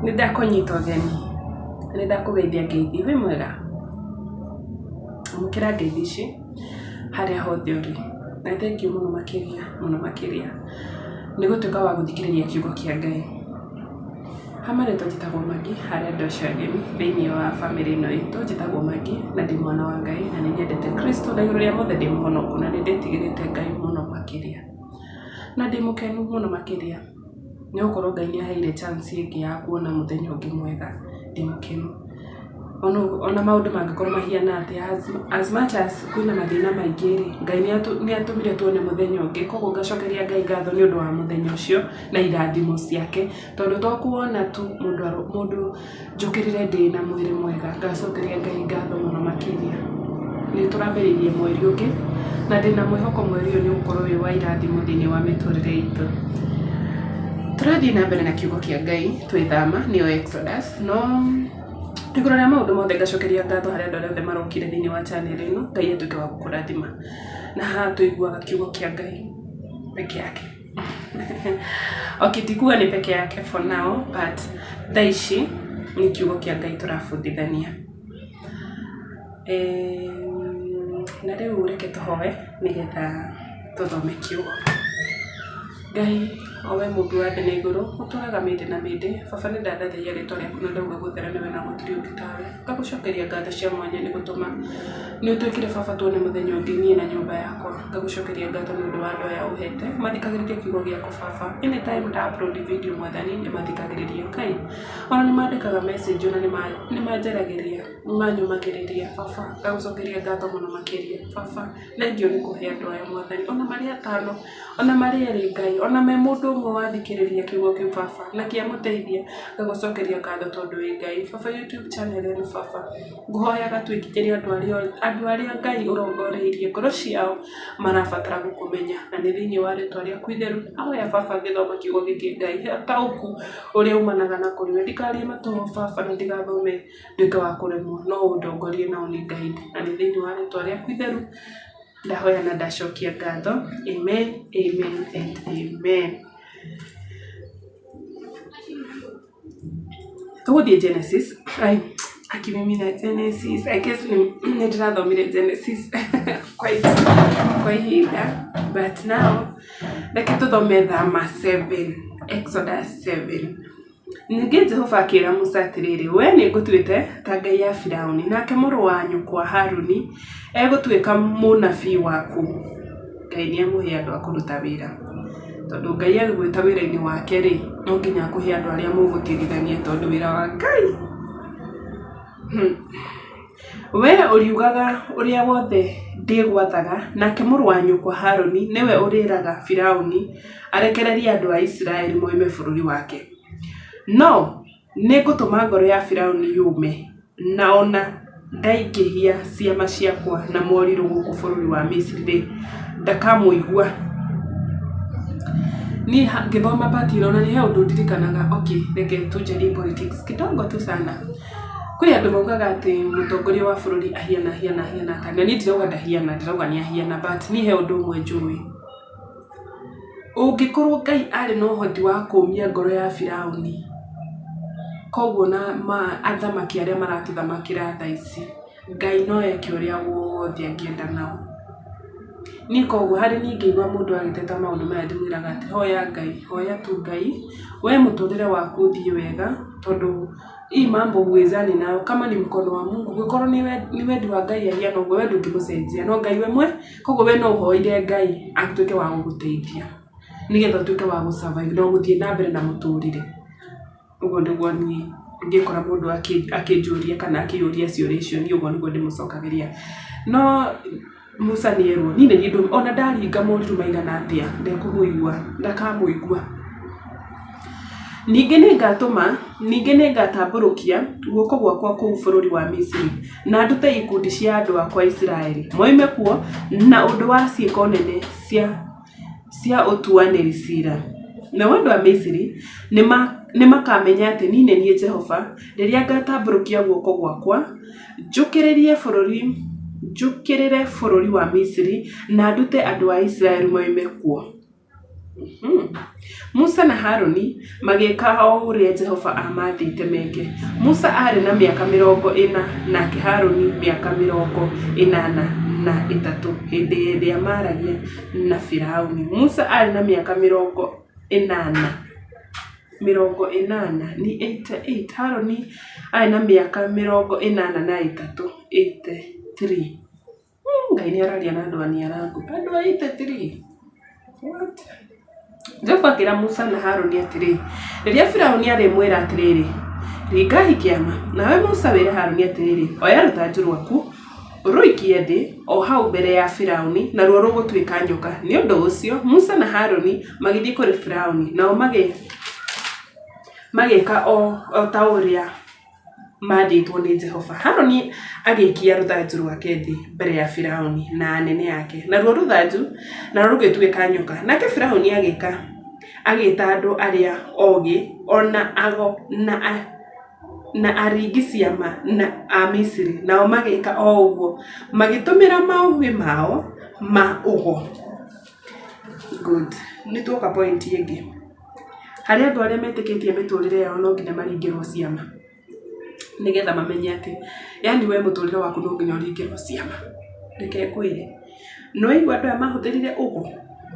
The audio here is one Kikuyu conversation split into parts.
Nĩ ndakũnyita ũgeni, na nĩ ndakũgeithia ngeithi. Wĩ mwega? Amũkĩra ngeithi ici harĩa hothe ũrĩ. Na thengiũ mũno makĩria mũno makĩria nĩ gũtuĩka wa gũthikĩrĩria kiugo kĩa Ngai. Ha marĩtwa njĩtagwo Maggie, harĩ andũ acio ageni thĩiniĩ wa bamĩrĩ ĩno itũ, njĩtagwo Maggie na ndĩ mwana wa Ngai na nĩ nyendete Kristo na igũrũ rĩa mothe ndĩ mũhonoku na nĩ ndĩtigĩrĩte Ngai mũno makĩria. Na ndĩ mũkenu mũno makĩria. Nĩ gũkorwo Ngai nĩ aheire chance ĩngĩ ya kuona mũthenya ũngĩ mwega, ndĩ mũkenu. Ona maũndũ mangĩkorwo mahiana atĩa, as much as kwĩna mathĩna maingĩ rĩ, Ngai nĩ atũmire tuone mũthenya ũngĩ, koguo ngacokeria Ngai ngatho nĩ ũndũ wa mũthenya ũcio na irathimo ciake, tondũ to kuwona tu mũndũ Njũkĩrire ndĩ na mwĩrĩ mwega, ngacokeria Ngai ngatho mũno makĩria. Nĩ tũrambĩrĩirie mweri ũngĩ, na ndĩna mwĩhoko mweri ũyũ nĩ ũgũkorwo wĩ wa irathimo thĩinĩ wa mĩtũrĩre itũ. Tũrathiĩ na mbere na kiugo kĩa Ngai twĩ thama nĩyo Exodus, no igũrũ rĩa maũndũ mothe ngacokeria ngatho harĩ andũ arĩa othe marokire thĩinĩ wa channel ĩno, Ngai atuĩke wa gũkũrathima. Na haha tũiguaga kiugo kĩa Ngai peke yake. Okay, tikuga nĩ peke yake for now but thaa ici nĩ kiugo kĩa Ngai tũrabundithania. Na rĩu reke tũhoe nĩgetha tũthome kiugo. Ngai o we mũmbi wa thĩ na igũrũ, ũtũraga mĩndĩ na mĩndĩ, baba nĩ ndathathaiya rĩtwa rĩaku na ndauga gũthera nĩwe na gũtirĩ ũngĩ tawe. Ngagũcokeria ngatho cia mwanya nĩ gũtũma nĩ ũtwĩkire baba tuone mũthenya ũngĩ niĩ na nyũmba yakwa. Ngagũcokeria ngatho nĩ ũndũ wa andũ aya ũhete mathikagĩrĩria kiugo gĩaku baba. Anytime nda upload video mwathani nĩ mathikagĩrĩria. Kai ona nĩ mandĩkaga message ona nĩ manjaragĩria, nĩ manyũmagĩrĩria baba. Ngagũcokeria ngatho mũno makĩria baba. Thengiũ nĩ kũhe andũ aya mwathani ona marĩ atano, ona marĩ erĩ Ngai, ona me mũndũ ũmwe wathikĩrĩria kiugo kĩu baba na kĩamũteithia, ngagũcokeria ngatho tondũ wĩ Ngai. Baba YouTube channel ĩno baba, ngũhoyaga tu ĩkinyĩre andũ arĩa andũ arĩa Ngai ũrongoreirie ngoro ciao marabatara gũkũmenya na nĩ thĩinĩ wa rĩtwa rĩaku itheru ndahoya baba ngĩthoma kiugo gĩkĩ Ngai he ũtaũku ũrĩa umanaga na kũrĩ we, ndikarie matũhũ baba na ndigathome nduĩke wa kũremwo, no ũndongorie na ũnĩ guide na nĩ thĩinĩ wa rĩtwa rĩaku itheru ndahoya na ndacokia ngatho. Amen, amen and amen. Tũgũthiĩ Genesis, ai akimimina Genesis, I guess nĩ ndĩrathomire Genesis quite kwa ihinda but now reke tũthome Thama 7, Exodus 7. Ningĩ Jehova akĩĩra Musa atĩrĩ, Wee nĩngũtuĩte ta ngai ya Firauni, nake mũrũ wa nyũkwa Haruni egũtuĩka mũnabii waku. Ngai nĩamũhe andũ a kũruta wĩra, tondũ Ngai agĩgwĩta wĩra-inĩ wake-rĩ, no nginya akũhe andũ arĩa mũgũtigithania tondũ wĩra wa Ngai Wee ũriugaga ũrĩa wothe ndĩgwathaga, nake mũrũ wa nyũkwa Haruni nĩwe ũrĩĩraga Firauni arekererie andũ a Isiraeli moime bũrũri wake. No nĩngũtũma ngoro ya Firauni yũme, na o na ndaingĩhia ciama ciakwa na morirũ gũkũ bũrũri wa Misiri-rĩ, ndakamũigua. Niĩ ngĩthoma part ĩno na he ũndũ ndirikanaga, okay reke tũnjarie politics kidogo tu sana. Kwĩ andũ maugaga atĩ mũtongoria wa bũrũri ahiana ahiana ahiana atĩa, na niĩ ndirauga ndahiana, ndĩrauga nĩ ahiana but niĩ he ũndũ ũmwe njũĩ. Ũngĩkorwo Ngai arĩ na ũhoti wa kũmia ngoro ya Firaũni, koguo na athamaki arĩa maratũthamakĩra thaa ici, Ngai no eke ũrĩa wothe angĩenda nao. Niĩ koguo harĩ niĩ ingĩigua mũndũ agĩteta maũndũ maya ndĩmwĩraga atĩ hoya Ngai, hoya tu Ngai, we mũtũrĩre waku ũthiĩ wega tondũ hii mambo huwezani nayo kama ni mkono wa Mungu gũkorwo nĩ wendi wa Ngai ahiana ũguo we ndũngĩmũcenjia no Ngai we mwe koguo we no ũhoire Ngai atuĩke wa gũgũteithia nĩgetha ũtuĩke wa gũ survive na gũthiĩ na mbere na mũtũrĩre. Ũguo nĩguo niĩ ingĩkora mũndũ akĩnjũria kana akĩyũria ciũria icio niĩ ũguo nĩguo ndĩmũcokagĩria. No Musa nĩerwo niĩ nĩ niĩ ona ndaringa moritũ maigana atĩa ndekũmũigua, ndakamũigua. Ningĩ nĩngatũma, ningĩ nĩngatambũrũkia guoko gwakwa kũu bũrũri wa Misiri, na ndute ikundi cia andũ akwa Isiraeli moime kuo na ũndũ wa ciĩko nene cia cia ũtuanĩri ciira. Nao andũ a Misiri nĩmakamenya atĩ niĩ nĩ niĩ Jehova, rĩrĩa ngatambũrũkia guoko gwakwa njũkĩrĩrie bũrũri njũkĩrĩre bũrũri wa Misiri na ndute andũ a Isiraeli moime kuo. Musa na Harũni magĩĩka o ũrĩa Jehova aamaathĩte meke. Musa aarĩ na mĩaka 40 nake Harũni mĩaka 83 hĩndĩ ĩrĩa maaragia na Firaũni. Musa aarĩ na mĩaka 80, 80 nĩ 88, Harũni aarĩ na mĩaka 83, 83. Ngai nĩ araria na andũ aniarangu. Andũ a 83. What? Jehova akĩra Musa na Harũni atĩrĩ, Rĩrĩa Firaũni arĩmwĩra atĩrĩrĩ, 'Ringai kĩama,' nawe Musa wĩre Harũni atĩrĩrĩ, 'Oya rũthanju rwaku ũrũikie thĩ o hau mbere ya Firaũni, naruo rũgũtuĩka nyoka.' Nĩ ũndũ ũcio Musa na Harũni magĩthiĩ kũrĩ Firaũni, nao magĩka o ta ũrĩa maathĩtwo nĩ Jehova. Harũni agĩikia rũthanju rwake thĩ mbere ya Firaũni na anene ake, naruo rũthanju naruo rũgĩtuĩka nyoka. Nake Firaũni agĩka agĩĩta andũ arĩa ogĩ, o na ago, na aringi ciama na a Misiri, nao magĩka o ũguo, magĩtũmĩra maũgĩ mao ma ũgo. Good. Nĩ tuoka point ĩngĩ. Harĩ andũ arĩa metĩkĩtie mĩtũrĩre yao no nginya maringĩrwo ciama, nĩgetha mamenye atĩ, yaani we mũtũrĩre waku no nginya ũringĩrwo ciama. Reke ngwĩre, nĩ waigua andũ aya mahũthĩrire ũgo?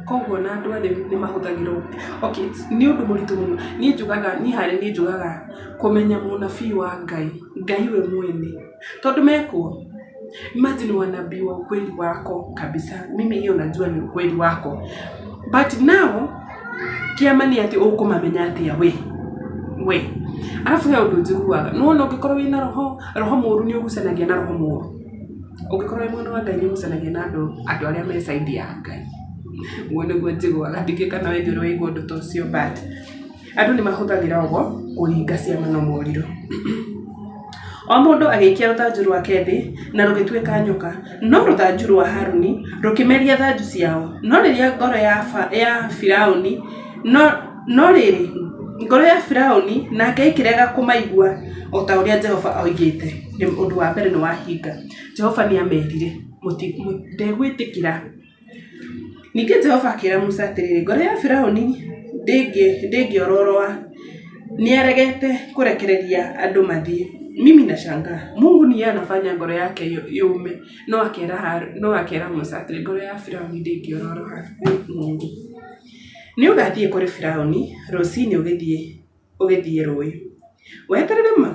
Koguo ona andũ a rĩu nĩ mahũthagĩra ũgo. Okay, nĩ ũndũ mũritũ mũno. Niĩ njugaga, niĩ harĩ niĩ njugaga kũmenya mũnabii wa Ngai, Ngai we mwene, tondũ mekuo. Imagine wanabii wa ukweli wako kabisa. Mimi hiyo najua ni ukweli wako. But now kĩama nĩ atĩ ũkũmamenya atĩa we we arabu he ũndũ njiguaga nĩwona ũngĩkorwo wĩna roho roho mũru nĩ ũgucanagia na roho mũru ũngĩkorwo wĩ mwena wa Ngai nĩ ũgucanagia na andũ andũ arĩa me side ya Ngai ũguo nĩguo njiguaga ndingĩ kana we ndũrĩ waigua ũndũ ta ũcio but Andũ nĩ mahũthagĩra ũgo kũringa ciama na morirũ. O mũndũ agĩikia rũthanju rwake thĩ, na rũgĩtuĩka nyoka, no rũthanju rwa Haruni rũkĩmeria thanju ciao. No rĩrĩa ngoro ya Firaũni, no rĩrĩ, ngoro ya Firaũni nake ĩkĩrega kũmaigua o ta ũrĩa Jehova oigĩte. Ũndũ wa mbere nĩ wahinga. Jehova nĩ aamerire, ndegwĩtĩkĩra. Ningĩ Jehova akĩĩra Musa atĩrĩ, Ngoro ya Firaũni ndĩngĩororoa, nĩaregete kũrekereria andũ mathiĩ. Mimi nashangaa, Mungu ni yeye anafanya ngoro yake yũme, no akera Musa atĩrĩ, ngoro ya Firaũni ndĩngĩororoha. Mungu. Nĩ ũgathiĩ kũrĩ Firaũni rũcinĩ ũgĩthiĩ ũgĩthiĩ rũũĩ.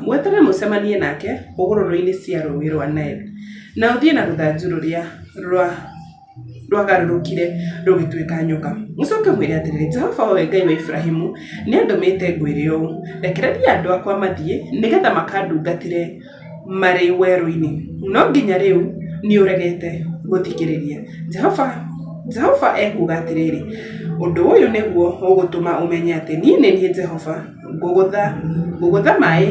Weterere mũcemanie nake hũgũrũrũ-inĩ cia Rũũĩ rwa Nile, na ũthiĩ na rũthanju rũrĩa rwagarũrũkire rũgĩtuĩka nyoka. Ũcoke ũmwĩre atĩrĩ, 'Jehova, o we Ngai wa Iburahimu, nĩ andũmĩte ngwĩre ũũ, Rekereria andũ akwa mathiĩ, nĩgetha makandungatĩre marĩ werũ-inĩ. No nginya rĩu nĩ ũregete gũthikĩrĩria. Jehova ekuuga atĩrĩ, Ũndũ ũyũ nĩguo ũgũtũma ũmenye atĩ niĩ nĩ niĩ Jehova, Ngũgũtha maĩ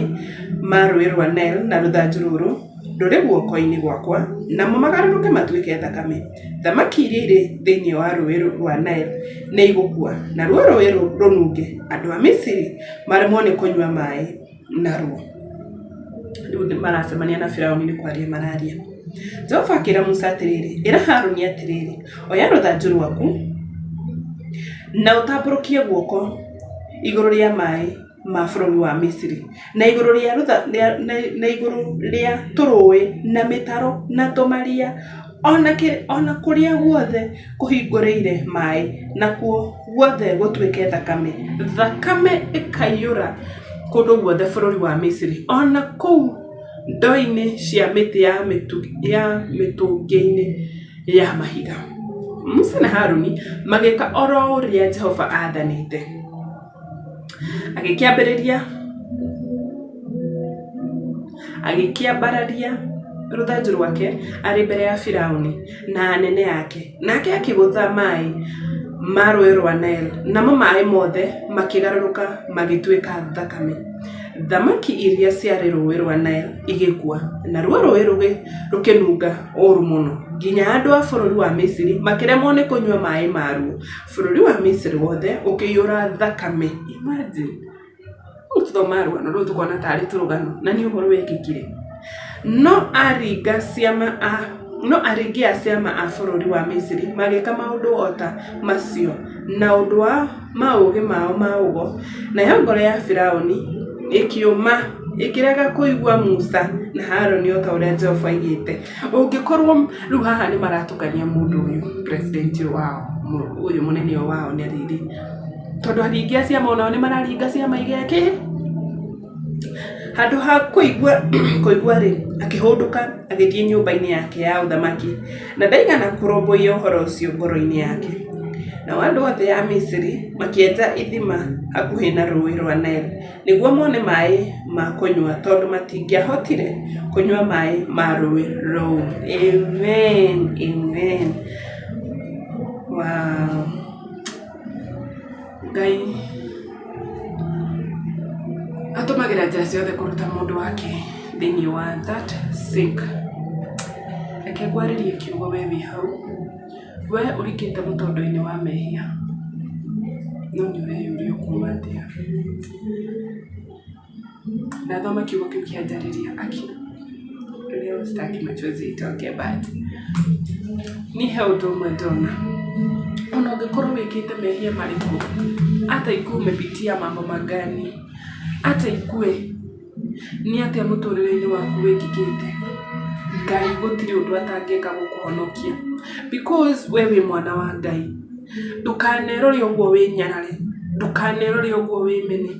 ma Rũũĩ rwa Nile na rũthanju rũrũ rũrĩ guoko-inĩ gwakwa, namo magarũrũke matuĩke thakame. Thamaki iria irĩ thĩinĩ wa Rũũĩ rwa Nile nĩ igũkua, naruo rũũĩ rũnunge, andũ a Misiri maremwo nĩ kũnyua maĩ naruo. Rĩu nĩ maracemania na Firaũni nĩ kwaria mararia. Jehova akĩra Musa atĩrĩrĩ, ĩra Haruni atĩrĩrĩ, 'Oya rũthanju rwaku na ũtambũrũkie guoko igũrũ rĩa maĩ ma bũrũri wa Misiri, na igũrũ rĩa na igũrũ rĩa tũrũũĩ na mĩtaro na tũmaria, o na kũrĩa guothe kũhingũrĩire maĩ, nakuo guothe gũtuĩke thakame. Thakame ĩkaiyũra kũndũ guothe bũrũri wa Misiri, o na kũu ndoo-inĩ cia mĩtĩ ya mĩtũngĩ-inĩ ya mahiga. Musa na Haruni magĩka o ro ũrĩa Jehova aathanĩte. Agĩkĩambĩrĩria, agĩkĩambararia rũthanju rwake arĩ mbere ya Firaũni na anene ake, nake akĩgũtha maĩ ma Rũũĩ rwa Nile, namo maĩ mothe makĩgarũrũka magĩtuĩka thakame. Thamaki iria ciarĩ Rũũĩ rwa Nile igĩkua, naruo rũũĩ rũkĩnunga ũũru mũno, nginya andũ a bũrũri wa Misiri makĩremwo nĩ kũnyua maĩ maruo. Bũrũri wa Misiri wothe ũkĩiyũra thakame. Imagine. Rĩu tũthomaga rũgano rũu tũkona tarĩ tũrũgano na nĩ ũhoro wekĩkire. No aringa ciama a No aringi a ciama a bũrũri wa Misiri magĩka maũndũ o ta macio na ũndũ wa maũgĩ mao ma ũgo, nayo ngoro ya Firaũni ĩkĩũma, ĩkĩrega kũigua Musa na Harũni o ta ũrĩa Jehova oigĩte. Ũngĩkorwo rĩu haha nĩ maratukania mũndũ ũyũ president ũyũ wao, ũyũ mũnene ũyũ wao nĩ rĩrĩ, tondũ aringi a ciama onao nĩ mararinga ciama igekĩ. Handũ ha kũigua kũigua-rĩ, akĩhũndũka agĩthiĩ nyũmba-inĩ yake ya ũthamaki, na ndaigana kũrũmbũiya ũhoro ũcio ngoro-inĩ yake. Nao andũ othe a Misiri makĩenja ithima hakuhĩ na Rũũĩ rwa Nile nĩguo mone maĩ ma kũnyua, tondũ matingĩahotire kũnyua maĩ ma rũũĩ rũu. Amen, amen. Wow. Ngai atũmagĩra njĩra ciothe kũruta mũndũ wake thĩinĩ wa that sink. Reke ngwarĩrie kiugo we wĩ hau, we ũrikĩte mũtondo-inĩ wa mehia, no nĩ ũreyũria ũkuma atĩa. Ndathoma kiugo kĩu kĩanjarĩria aki, leo sitaki machozi itoke but niĩ he ũndũ ũmwe ndona, ona ũngĩkorwo wĩkĩte mehia marĩkũ, hata ikuwe umepitia mambo magani, hata ikuwe nĩ atĩa mũtũrĩre-inĩ waku wĩkĩkĩte, Ngai gũtirĩ ũndũ atangĩka gũkũhonokia because we wĩ mwana wa Ngai. Ndũkanerore ũguo wĩnyarare, ndũkanerore ũguo wĩmene.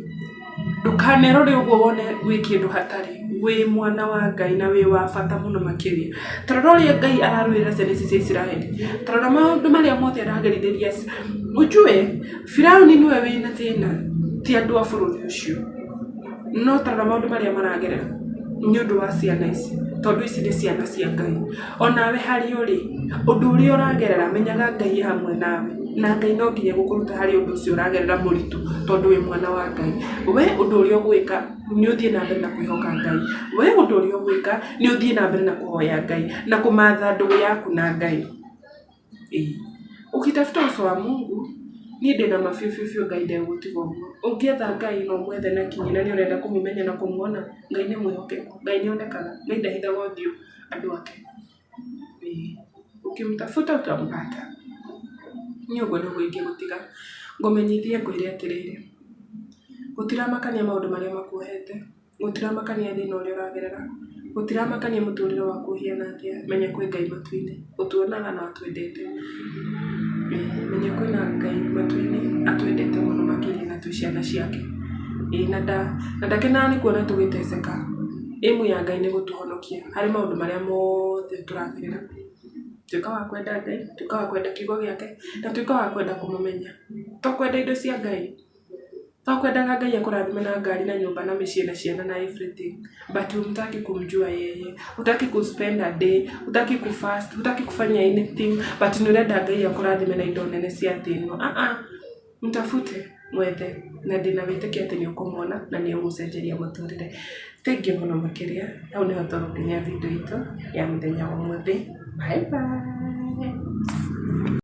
Ndũkanerore ũguo wone wĩ kĩndũ hatarĩ, wĩ mwana wa Ngai na wĩ wa bata mũno makĩria. Ta rora ũrĩa Ngai ararũĩrĩra ciana ici cia Isiraeli, ta rora maũndũ marĩa mothe aragerithĩria, ujue Firaũni nĩwe wĩna thĩna ti andũ a bũrũri ũcio. No ta rora maũndũ marĩa maragerera nĩ ũndũ wa ciana ici, tondũ ici nĩ ciana cia Ngai. Onawe harĩa ũrĩ, ũndũ ũrĩa ũragerera menyaga Ngai e hamwe nawe, na Ngai no nginya egũkũruta harĩ ũndũ ũcio ũragerera mũritũ tondũ wĩ mwana wa Ngai. We ũndũ ũrĩa ũgwĩka nĩ ũthiĩ na mbere na kwĩhoka Ngai, we ũndũ ũrĩa ũgwĩka nĩ ũthiĩ na mbere na kũhoya Ngai na kũmatha ndũgũ yaku na Ngai. Ĩĩ, ukitafuta uso wa Mungu, niĩ ndĩna ma biũ biũ biũ Ngai ndegũgũtiga ũguo. Ũngĩetha Ngai na ũmwethe na kinyi na nĩ ũrenda kũmũmenya na kũmuona, Ngai nĩ mwĩhokeku, Ngai nĩ onekaga, Ngai ndahithaga ũthiũ andũ ake. Ĩĩ, ukimtafuta utampata. Niĩ ũguo nĩguo ingĩgũtiga, ngũmenyithie ngwĩre atĩrĩrĩ, gũtiramakania maũndũ marĩa makuohete. Gũtiramakania thĩna ũrĩa ũragerera, gũtiramakania mũtũrĩre waku ũhiana atĩa, menya kwĩ Ngai matu-inĩ, ũtuonaga na atwendete. Menya kwĩna Ngai matu-inĩ atwendete mũno makĩria na twĩ ciana ciake. Ĩĩ na ndakenaga nĩ kuona tũgĩteceka. Aim ya Ngai nĩ gũtũhonokia harĩ maũndũ marĩa mothe tũragerera. Tuĩka wa kwenda Ngai, tuĩka wa kwenda kiugo gĩake, na tuĩka wa kwenda kũmũmenya. To kwenda indo cia Ngai. To kwendaga Ngai akũrathime na ngari na nyũmba na mĩciĩ na ciana na everything but hutaki kumjua yeye, hutaki ku spend a day, hutaki ku fast, hutaki kufanya anything but nĩ ũrenda Ngai akũrathime na indo nene cia thĩ ĩno. Ah ah, mtafute, mwethe na ndĩna wĩtĩkio atĩ nĩ ũkũmuona na nĩ ũgũcenjeria mũtũrĩre. Thengiũ mũno makĩria, hau nĩho tũgũkinyia video itũ ya mũthenya wa ũmũthĩ. Bye bye.